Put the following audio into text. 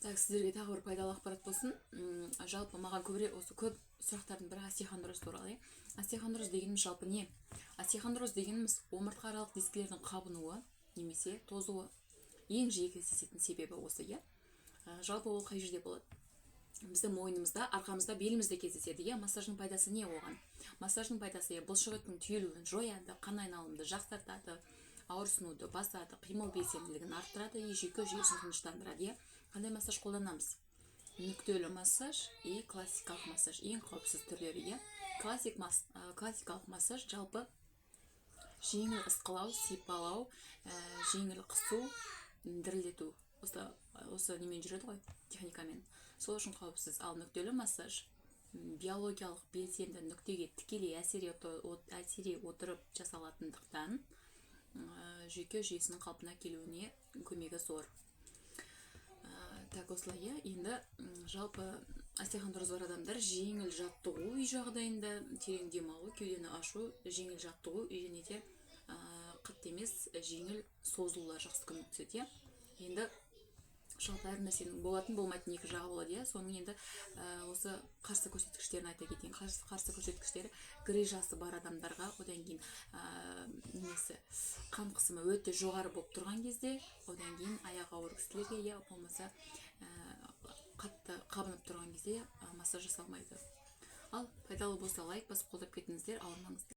Так, сіздерге тағы бір пайдалы ақпарат болсын. Жалпы маған көбірек осы көп сұрақтардың бірі остеохондроз туралы, иә. Остеохондроз дегеніміз жалпы не? Остеохондроз дегеніміз омыртқааралық дискілердің қабынуы немесе тозуы. Ең жиі кездесетін себебі осы, иә. Жалпы ол қай жерде болады? Біздің мойнымызда, арқамызда, белімізде кездеседі, иә. Массаждың пайдасы не оған? Массаждың пайдасы, иә, бұлшықеттің түйілуін жояды, қан айналымды жақсартады, ауырсынуды басады, қимыл белсенділігін арттырады и жүйке жүйесін тыныштандырады, иә. Қандай массаж қолданамыз? Нүктелі массаж и классикалық массаж ең қауіпсіз түрлері, иә. Классикалық массаж жалпы жеңіл ысқылау, сипалау, жеңіл қысу, дірілдету, осы немен жүреді ғой, техникамен. Сол үшін қауіпсіз. Ал нүктелі массаж биологиялық белсенді нүктеге тікелей әсер отырып жасалатындықтан, жүйке жүйесінің қалпына келуіне көмегі зор. Так, осылай, иә. Енді жалпы остеохондроз бар адамдар жеңіл жаттығу, үй жағдайында терең демалу, кеудені ашу, жеңіл жаттығу және де қатты емес, жеңіл созылулар жақсы көмектеседі, иә. Енді жалпы әр нәрсенің болатын, болмайтын екі жағы болады, иә. Соның енді осы қарсы көрсеткіштерін айта кетейін. Қарсы көрсеткіштері: грыжасы бар адамдарға, одан кейін немесі қан қысымы өте жоғары болып тұрған кезде, одан кейін аяғы ауыр кісілерге, иә, болмаса қатты қабынып тұрған кезде массаж жасалмайды. Ал пайдалы болса, лайк басып, қолдап кетіңіздер. Ауырмаңыздар.